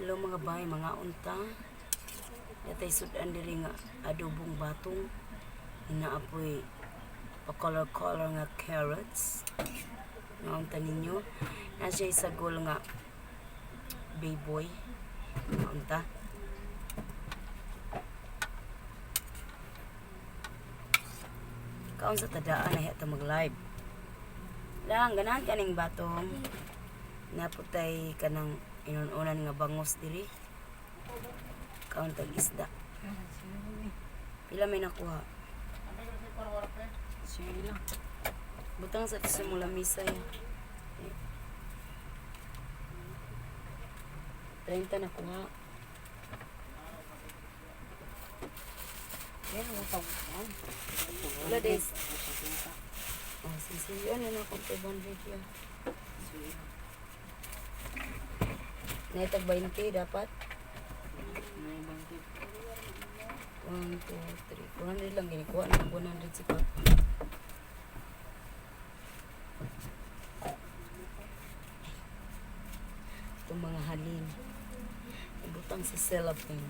Hello mga bay, mga unta. Yatay sudan diri nga adobong batong. Inaapoy pa color-color nga carrots. Naunta ninyo. Na siya isagol nga bayboy. Naunta. Kaon sa tadaan na hita mag-live. Lang, ganahan kaning batong. Naputay kanang inununan nga bangos diri. Kaon tag isda. Pila may nakuha? Sige lang. Butang sa sa mong lamisa ya. 30 nakuha. Pero mo tawag. Wala days. Oh, sisiyo na na akong 500 ya. Sige lang. Naitag 20 dapat. May bangkit. 1, 2, 3, 400 lang ginikuha na 100 si Papa. Itong mga halin. Ibutang sa cellophane.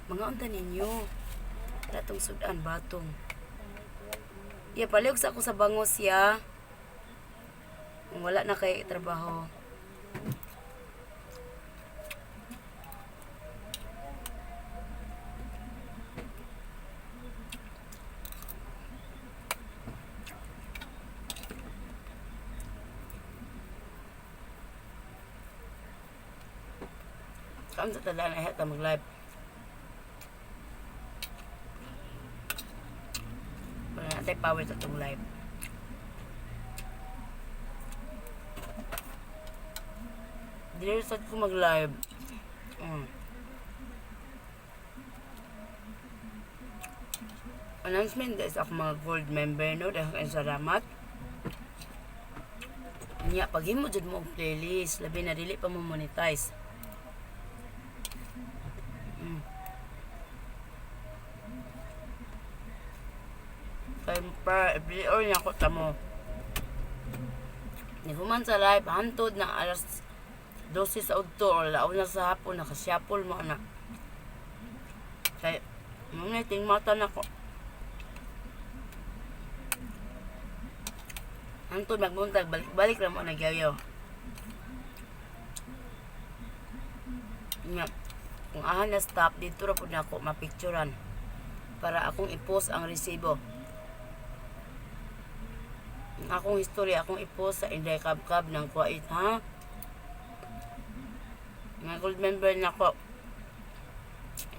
Mga unta ninyo. Ratong sudan batong. Ya, palihog sa ako sa bangos ya. Kung wala na kay trabaho. Kaon sa talaan ay hata mag-live. Wala na tayo power sa itong live. Dili sad ko mag-live. Announcement guys, ako mga gold member no, dahil kayong salamat. Nya, paghimo jud mo og playlist, labi na dili pa mo monetize. Kay pa i-or niya ko tamo. Nihuman sa live, hantod na alas 12 sa udto or launa sa hapon, nakasyapol mo ana. Kay, mga ting mata na ko. Hantod magbuntag, balik-balik ra mo nagyayo. Nga, kung ahan na stop, dito ra pud nako mapicturan para akong i-post ang resibo. Ang akong istorya, akong i-post sa Inday Kabkab ng Kuwait, ha? Mga gold member na ko.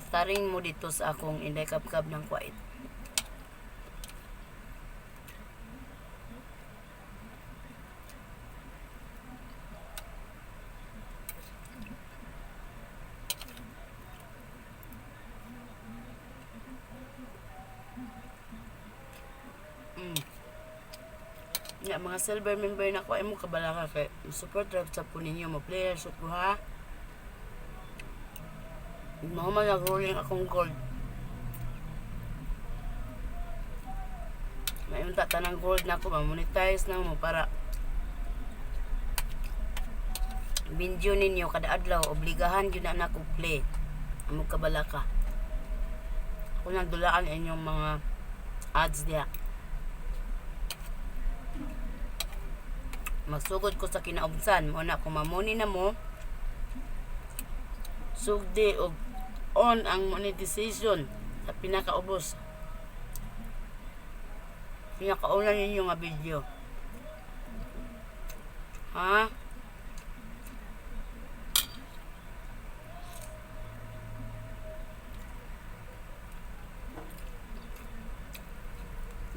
Starring mo dito sa akong Inday Kabkab ng Kuwait. Nga, mga silver member na ko, ay mo kabalaka kay support rep sa po ninyo, mo player sa ko ha. Mahuman nag-rolling akong gold. May unta tanang gold na ako, ma-monetize na mo para video ninyo kada adlaw, obligahan yun na na ko play. Amo kabalaka. Ako nang dulaan inyong mga ads diha. Magsugod ko sa kinaubsan mo na kung mamuni na mo sugdi og on ang monetization sa pinakaubos pinakauna ninyo nga video, ha.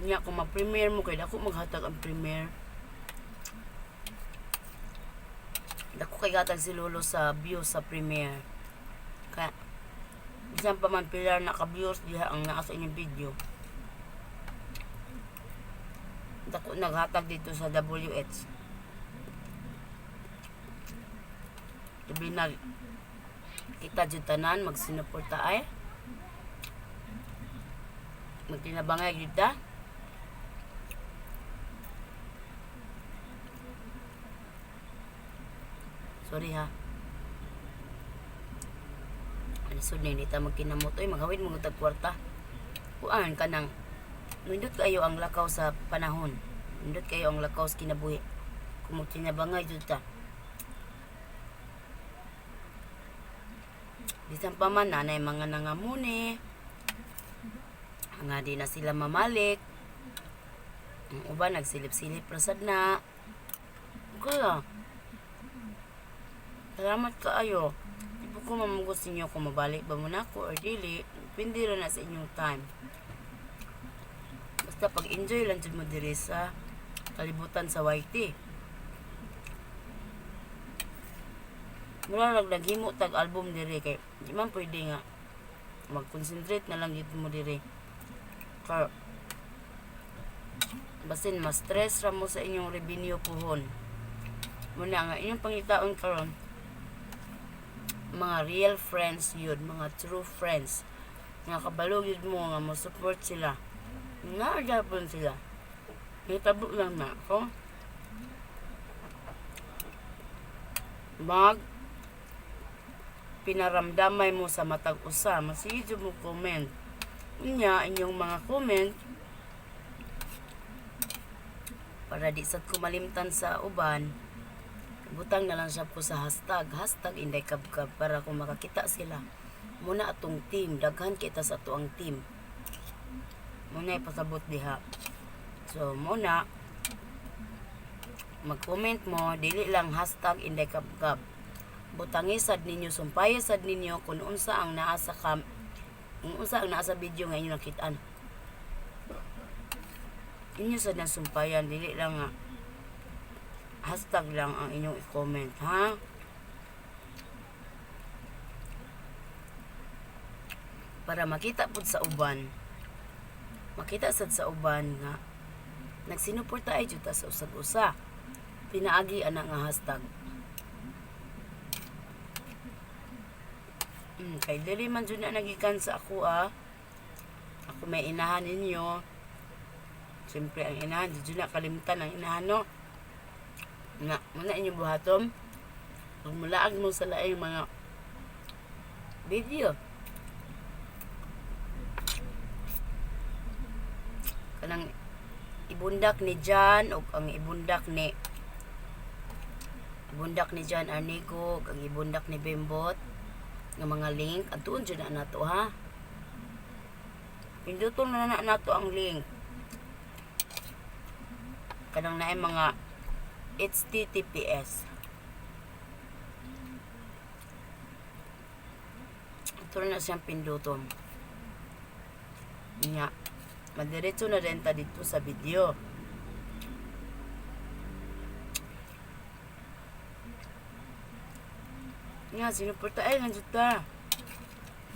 Nya kung ma-premiere mo kay dako maghatag ang premiere. Dako kay gatag si Lolo sa views sa premiere. Kaya bisan pa man pila na ka views diha ang naa sa inyong video. Dako naghatag dito sa WH. Labi na kita jud tanan magsinuporta ay. Magtinabangay jud ta. Sorry ha. Ano ni ta magkinamot oy, maghawid mo tag kwarta. Kuan kanang nindot kayo ang lakaw sa panahon. Nindot kayo ang lakaw sa kinabuhi. Kung magtinabangay jud ta. Bisan pa man nanay mga nangamuni. Nga di na sila mamalik. Ang uban nagsilip-silip ra sad na. Kaya salamat kaayo. Di po ko mamugos ninyo kung mabalik ba mo na ako or dili. Depende ra na sa inyong time. Basta pag-enjoy lang jud mo diri sa kalibutan sa YT. Mura rag naghimo tag album diri kay di man pwede nga mag-concentrate na lang gid mo diri. Kay basin ma-stress ra mo sa inyong revenue puhon. Muna nga inyong pangitaon karon mga real friends yun, mga true friends. Nga kabalo yun mo nga mo support sila. Nga gyapon sila. Hitabo lang na ako. Mag pinaramdamay mo sa matag usa, masige jud mo comment. Unya inyong mga comment para di sad ko malimtan sa uban, butang na lang siya ko sa hashtag, #IndayKabkab para kung makakita sila. Muna atong team, daghan kita sa ato ang team. Muna ipasabot diha. So muna mag-comment mo, dili lang #IndayKabkab. Butangi sad ninyo, sumpaye sad ninyo kung unsa ang naa sa cam, kung unsa ang naa sa video nga inyo nakitaan. Inyo sad na sumpayan, dili lang nga hashtag lang ang inyong i-comment, ha? Para makita pud sa uban. Makita sad sa uban nga nagsinuporta ay jud ta sa usag-usa. Pinaagi ana nga hashtag. Kay dili man jud na nagikan sa ako ah. Ako may inahan ninyo. Siyempre ang inahan, di jud na kalimtan ang inahan no. Na, muna inyong buhaton. Pag mulaag mo sa laing mga video. Kanang ibundak ni Jan o ang ibundak ni Jan Arnigo, ang ibundak ni Bembot nga mga link adtuon jud na nato ha. Pinduton na na nato ang link. Kanang naay mga HTTPS. Ito na siyang pinduton. Nya, madiretso na rin ta dito sa video. Nga, sinuporta ay lang jud ta.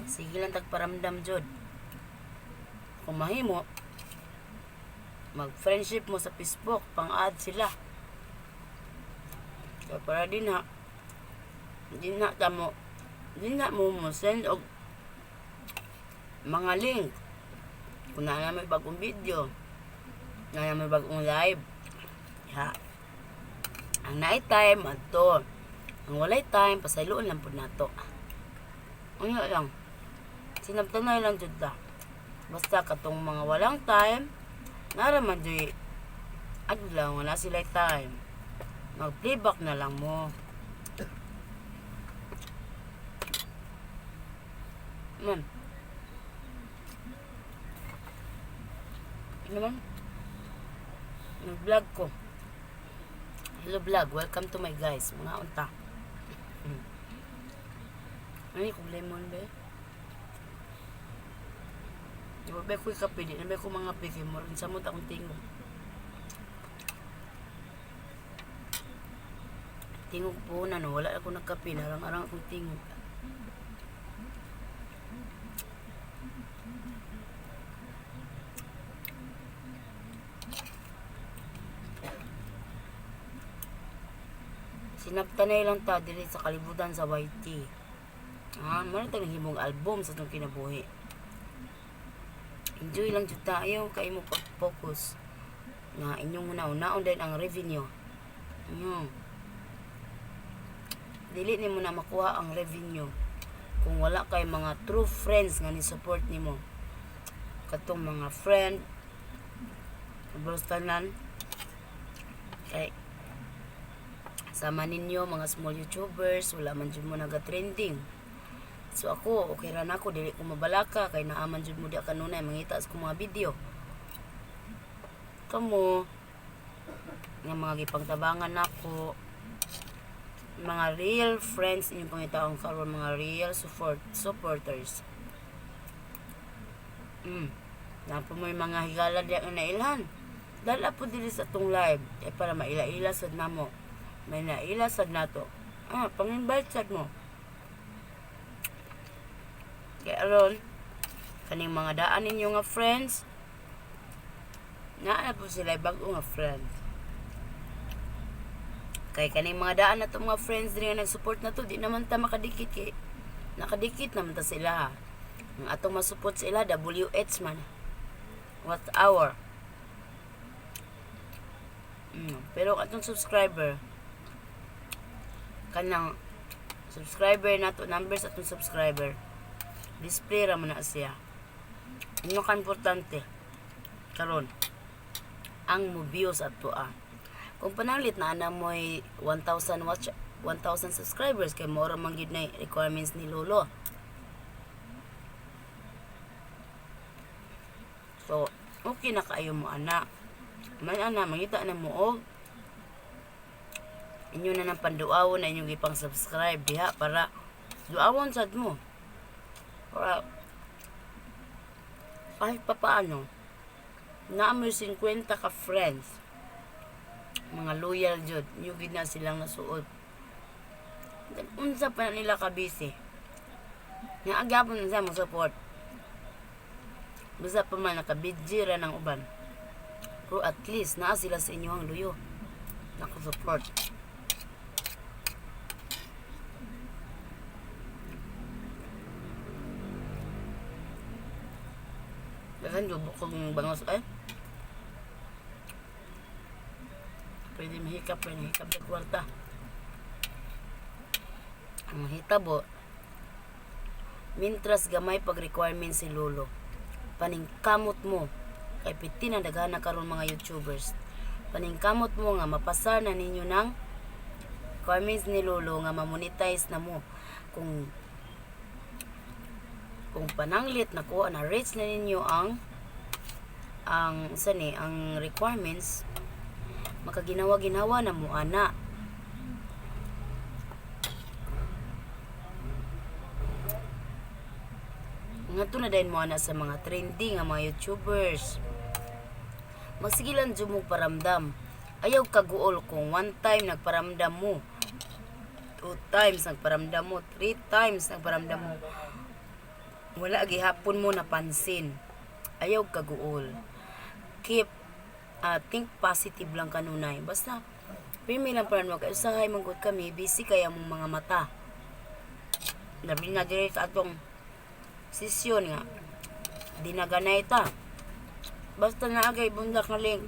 Sige lang tagparamdam jud. Kung mahimo, mag-friendship mo sa Facebook, pang-add sila. So, para din na tamo, din na mo mo send og mga link. Kung na may bagong video, na may bagong live. Ya. Ang night time, adto. Ang walay time, pasayloon lang pud nato. Ano lang. Sinabtanay lang jud ta. Basta katong mga walang time, naraman jud adlaw wala sila time. Mag-playback na lang mo. Man. Ano man? Nag-vlog ko. Hello vlog, welcome to my guys. Mga unta. Ano yung lemon ba? Di ba ba ko'y kape? Di na ba ko mga peke? Maroon sa mo akong tingog. Tingog po na no. Wala ako nagkape. Narang-arang akong tingog. Sinabtanay lang ta diri sa kalibutan sa YT. Ah, meron tayong himong album sa itong kinabuhi. Enjoy lang jud tayo kay mo pag-focus na inyong una-unaon din ang revenue. Inyo. Dili nimo na makuha ang revenue kung wala kay mga true friends nga ni support nimo. Katong mga friend bros tanan kay sama ninyo mga small YouTubers, wala man jud mo naga-trending. So ako, okay ra nako, dili ko mabalaka kay naa man jud mo diha kanunay mangita sa akong mga video. Kamo nga mga gipangtabangan nako, mga real friends inyong pangitaon karon, mga real supporters. Naa po mo'y mga higala diya nga nailhan. Dala po dili sa atong live eh, para maila-ila sad namo. May naila sad nato. Ah, pang-invite sad mo. Kaya aron kaning mga daan ninyo nga friends, naa na po sila bag-o nga friends. Kay kaning mga daan na to mga friends diri nga nag-support na to, di naman ta makadikit kay nakadikit naman ta sila. Ang atong masupport sila WH man. What hour? Pero ang atong subscriber, kanang subscriber nato, numbers atong subscriber, display ra man na siya. Inyo ka importante karon ang mo views ato ah. Kung pananglit na ana mo'y 1,000 watch 1,000 subscribers kay mao ra man gyud na requirements ni Lolo. So, okay na kaayo mo ana. Man ana mangita na mo og inyo na nang panduawon na inyong ipang subscribe diha para duawon sad mo. Para kahit papaano naa mo'y 50 ka friends, mga loyal jud, inyo gid na silang nasuod. Then, unsa pa na nila ka busy nga agapon sa mo support, basta pa man nakabidji ra ng uban, pero at least naa sila sa inyong luyo naka-support. Daghan jud kong bangos ay. Pwede mahikap, pwede mahikap sa kwarta. Ang hitabo, mintras gamay pag requirement si Lolo, paningkamot mo, kay piti na daghan na karon mga YouTubers. Paningkamot mo nga mapasar na ninyo ng requirements ni Lolo nga mamonetize na mo. Kung pananglit na kuha na reach na ninyo ang sa ni ang requirements, makaginawa-ginawa na mo ana. Ngadto na dayon mo ana sa mga trending nga mga YouTubers. Magsige lang jud mo paramdam. Ayaw kaguol kung one time nagparamdam mo, two times nagparamdam mo, three times nagparamdam mo, wala gihapon mo napansin. Ayaw kaguol. Keep think positive lang kanunay. Basta pirmi lang paran mo kay usahay man gud kami busy kay among mga mata. Labi na diri sa atong sesyon nga dinaganay ta. Basta naagay bundak nga link.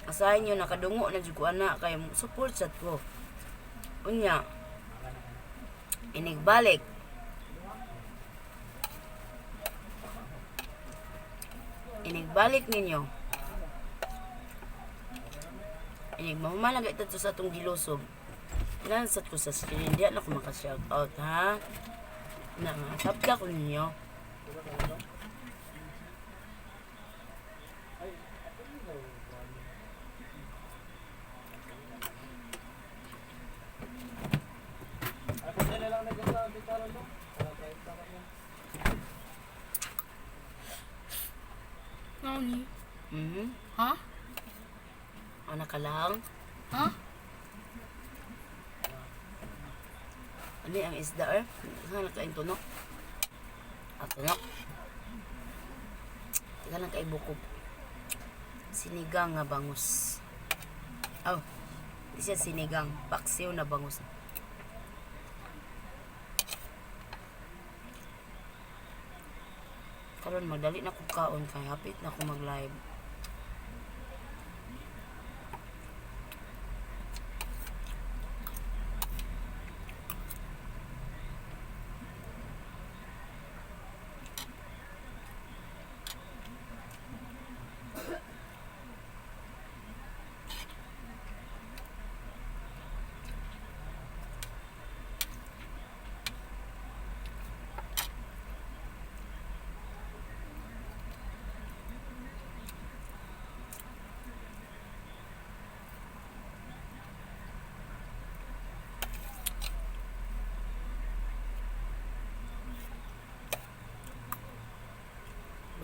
Asahin nyo nakadungo na jud ko ana kay support sad ko. Unya inigbalik inigbalik ninyo, inig mahuman lang ito sa atong gilusob. Lansat ko sa screen, di na ko maka shout out ha. Na nga sabta ko ninyo. Ako na lang nagsasabi karon no. Para tayo sa kanya. Nani? Ha? Ana ka lang. Ha? Ano ang isda eh? Saan nakain tunok? Ah, tunok. Teka lang kay bukog. Sinigang nga bangus. Oh, di siya sinigang. Paksiw na bangus. Karon madali na kong kaon kay hapit na ko mag-live.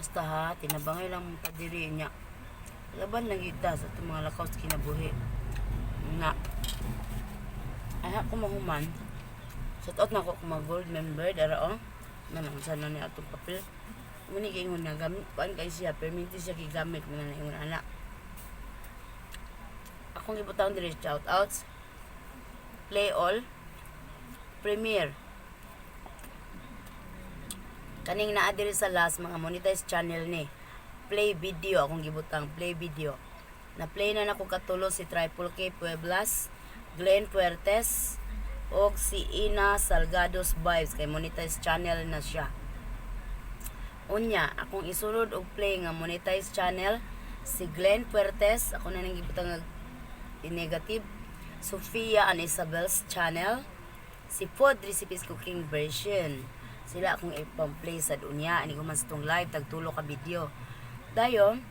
Basta ha, tinabangay lang ta diri nya. Laban lang gyud ta sa atong mga lakaw sa kinabuhi. Na. Ay ako mahuman. Shout out na ako kung mga gold member dara oh. Manang sana ni atong papel. Muni kay ingon nga gamit kuan kay siya perminti siya gigamit mo na ingon ana. Akong gibutang diri shout outs. Play all. Premiere. Kaning naa diri sa last mga monetized channel ni. Play video akong gibutang play video. Na play na nako katulo si Triple K Pueblas, Glenn Puertes, og si Ina Salgados Vibes kay monetized channel na siya. Unya, akong isulod og play nga monetized channel si Glenn Puertes, ako na nang gibutang nga negative, Sofia and Isabel's channel, si Food Recipes Cooking Version. Sila akong ipang-play sa unya. Ani ko man sa tong live, tagtulo ka video. Dayon,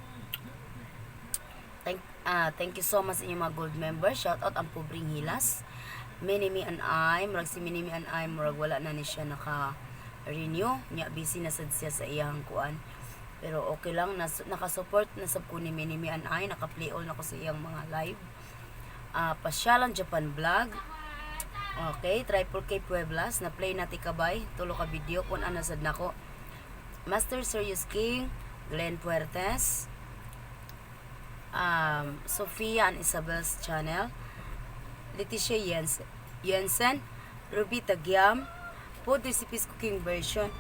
thank you so much sa inyong mga gold members. Shout out ang Pobreng Hilas. Minimi and I, murag si Minimi and I, murag wala na ni siya naka renew. Nya busy na sad siya sa iyang kuan. Pero okay lang, nakasupport na sab ko ni Minimi and I, naka-play all na ko sa iyang mga live. Pasyalan Japan Vlog. Okay, Triple K Pueblas, na play na kabay, tulo ka video kun ana sad nako. Master Serious King, Glenn Puertes, Sofia and Isabel's channel, Leticia Jensen, Ruby Tagyam, Food Recipes Cooking Version,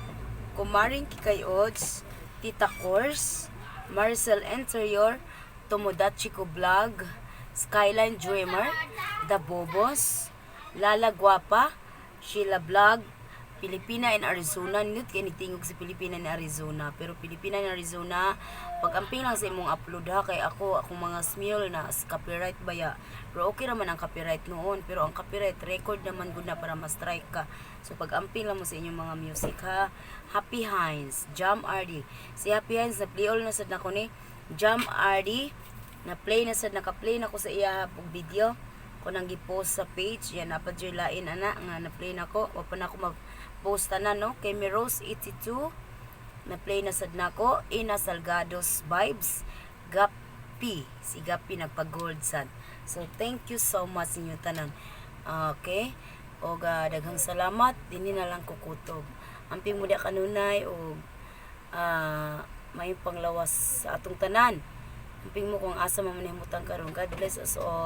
Kumaring Kikay Odds, Tita Course, Marcel Interior, Tomodachi Ko Vlog, Skyline Dreamer, The Bobos, Lala Guapa, Sheila Vlog, Pilipina in Arizona. Nindot kay nagtingog si Pilipina in Arizona. Pero Pilipina in Arizona, pag amping lang sa imong upload ha, kay ako, akong mga smule na as copyright baya. Pero okay raman ang copyright noon. Pero ang copyright record naman gud na para ma-strike ka. So pag amping lang mo sa inyong mga music ha. Happy Hines, Jam RD. Si Happy Hines, na play all na sad nako ni. Jam RD, na play na sad, naka-play na ko sa iya og video ko nang gi-post sa page yan napad jud lain ana nga na play nako, wa pa nako ma-post na, no. Kay Mi Rose 82, na play na sad nako. Ina Salgados Vibes, Gapi, si Gapi nagpa-gold sad. So thank you so much inyo tanan. Okay, og daghang salamat. Dinhi na lang ko kutob. Amping mo kanunay og maayong panglawas sa atong tanan. Amping mo kung asa man manihimutang karon. God bless us all.